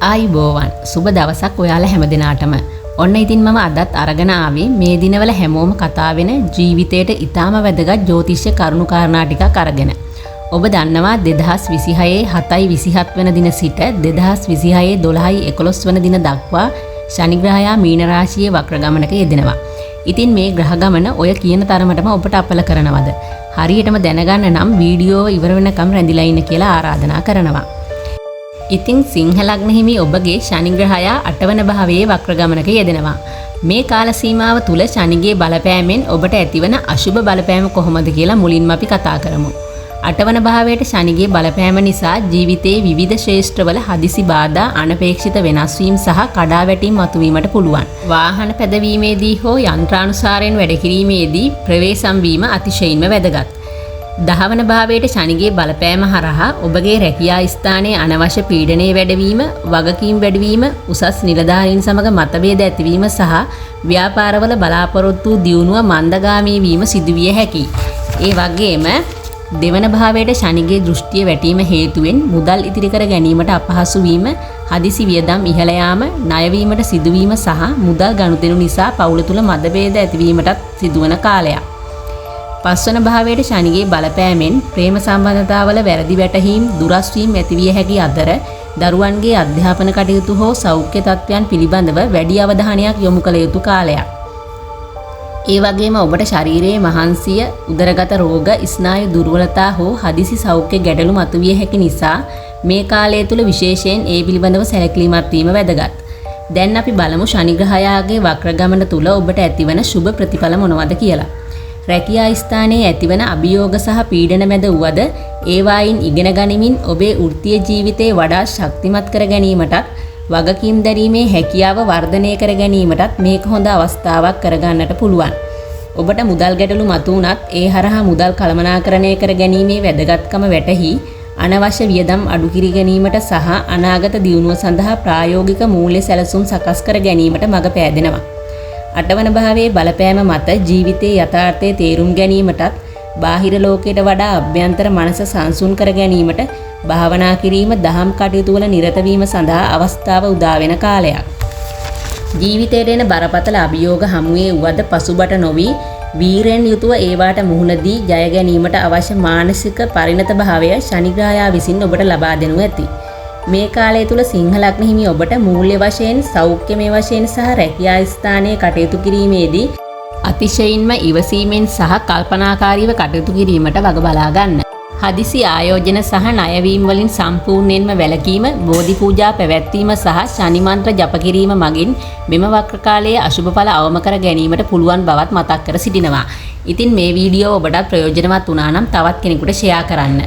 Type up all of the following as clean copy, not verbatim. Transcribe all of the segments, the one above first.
ආයුබෝවන්, සුබ දවසක් ඔයාලා හැම දිනාටම. ඔන්න ඉතින් මම අදත් අරගෙන ආවේ මේ දිනවල හැමෝම කතා වෙන ජීවිතයට ඉතාම වැදගත් ජ්‍යොතිෂ කරුණු කාරණා ටිකක් අරගෙන. ඔබ දන්නවා 2026 7.27 වන දින සිට 2026 12.11 වන දින දක්වා ශනි ග්‍රහයා මීන රාශියේ වක්‍ර ගමනක යෙදෙනවා. ඉතින් මේ ග්‍රහ ගමන ඔය කියන තරමටම ඔබට අපල කරනවද? හරියටම දැනගන්න නම් වීඩියෝව ඉවර වෙනකම් රැඳිලා ඉන්න කියලා ආරාධනා කරනවා. ඉතින් සිංහ ලග්න හිමි ඔබගේ ශනි ග්‍රහයා අටවන භාවයේ වක්‍ර ගමනක යෙදෙනවා. මේ කාල සීමාව තුල ශනිගේ බලපෑමෙන් ඔබට ඇතිවන අශුභ බලපෑම කොහොමද කියලා මුලින්ම අපි කතා කරමු. අටවන භාවයට ශනිගේ බලපෑම නිසා ජීවිතයේ විවිධ ක්ෂේත්‍රවල හදිසි බාධා, අනපේක්ෂිත වෙනස් වීම් සහ කඩාවැටීම් මතුවීමට පුළුවන්. වාහන පැදවීමේදී හෝ යන්ත්‍රානුසාරයෙන් වැඩ කිරීමේදී ප්‍රවේශම් වීම අතිශයින්ම වැදගත්. දහවන භාවයට ශනිගේ බලපෑම හරහා ඔබගේ රැකියා ස්ථානයේ අනවශ්‍ය පීඩනය වැඩවීම, වගකීම් වැඩිවීම, උසස් නිලධාරීන් සමග මතභේද ඇතිවීම සහ ව්‍යාපාරවල බලාපොරොත්තු වූ දියුණුව මන්දගාමී වීම සිදුවිය හැකියි. ඒ වගේම දෙවන භාවයට ශනිගේ දෘෂ්ටිය වැටීම හේතුවෙන් මුදල් ඉතිරි කර ගැනීමට අපහසු වීම, හදිසි වියදම් ඉහළ යාම, ණයවීමට සිදුවීම සහ මුදල් ගනුදෙනු නිසා පවුල තුල මතභේද ඇතිවීමටත් සිදුවන කාලයක්. පස්වන භාවයට ශනිගේ බලපෑමෙන් ප්‍රේම සම්බන්ධතාවල වැරදි වැටහීම්, දුරස් වීම් ඇතිවිය හැකි අතර දරුවන්ගේ අධ්‍යාපන කටයුතු හෝ සෞඛ්‍ය තත්ත්වයන් පිළිබඳව වැඩි අවධානයක් යොමු කළ යුතු කාලයක්. ඒ වගේම ඔබට ශරීරයේ මහන්සිය, උදරගත රෝග, ස්නායු දුර්වලතා හෝ හදිසි සෞඛ්‍ය ගැටලු මතුවිය හැකි නිසා මේ කාලය තුල විශේෂයෙන් ඒ පිළිබඳව සැලකිලිමත් වීම වැදගත්. දැන් අපි බලමු ශනි ග්‍රහයාගේ වක්‍ර ගමන තුල ඔබට ඇතිවන සුබ ප්‍රතිඵල මොනවද කියලා. රැකියා ස්ථානයේ ඇතිවන අභියෝග සහ පීඩන මැද වුවද ඒවායින් ඉගෙන ගනිමින් ඔබේ වෘත්තීය ජීවිතේ වඩා ශක්තිමත් කර ගැනීමටත් වගකීම් දැරීමේ හැකියාව වර්ධනය කර ගැනීමටත් මේක හොඳ අවස්ථාවක් කරගන්නට පුළුවන්. ඔබට මුදල් ගැටලු මතු වුණත් ඒ හරහා මුදල් කළමනාකරණය කර ගැනීමේ වැදගත්කම වැටහි අනවශ්‍ය වියදම් අඩු කිරි ගැනීමට සහ අනාගත දියුණුව සඳහා ප්‍රායෝගික මූල්‍ය සැලසුම් සකස් කර ගැනීමට මඟ පෑදෙනවා. අටවන භාවයේ බලපෑම මත ජීවිතයේ යථාර්ථය තේරුම් ගැනීමටත් බාහිර ලෝකයට වඩා අභ්‍යන්තර මනස සංසුන් කර ගැනීමට භාවනා කිරීම, දහම් කටයුතු වල නිරත වීම සඳහා අවස්ථාව උදා වෙන කාලයක්. ජීවිතයට එන බරපතල අභියෝග හමුවේ වුවද පසුබට නොවි වීරයෙන් යුතුව ඒවාට මුහුණ දී ජය ගැනීමට අවශ්‍ය මානසික පරිණත භාවය ශනි ග්‍රහයා විසින් ඔබට ලබා දෙනු ඇති. මේ කාලය තුල සිංහ ලග්න හිමි ඔබට මූල්‍ය වශයෙන්, සෞඛ්‍යමය වශයෙන් සහ රැකියා ස්ථානයේ කටයුතු කිරීමේදී අතිශයින්ම ඉවසීමෙන් සහ කල්පනාකාරීව කටයුතු කිරීමට වග බලා ගන්න. හදිසි ආයෝජන සහ ණයවීම් වලින් සම්පූර්ණයෙන්ම වැළකීම, බෝධි පූජා පැවැත්වීම සහ ශනි මන්ත්‍ර ජප කිරීම මගින් මෙම වක්‍ර කාලයේ අශුභ ඵල අවම කර ගැනීමට පුළුවන් බවත් මතක් කර සිටිනවා. ඉතින් මේ වීඩියෝ ඔබටත් ප්‍රයෝජනවත් වුණා නම් තවත් කෙනෙකුට ෂෙයා කරන්න.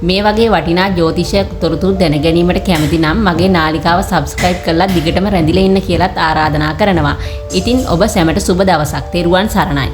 මේ වගේ වටිනා ජ්‍යොතිෂ තොරතුරු දැන ගැනීමට කැමති නම් මගේ නාලිකාව සබ්ස්ක්‍රයිබ් කරලා දිගටම රැඳිලා ඉන්න කියලත් ආරාධනා කරනවා. ඉතින් ඔබ සැමට සුබ දවසක්. තෙරුවන් සරණයි.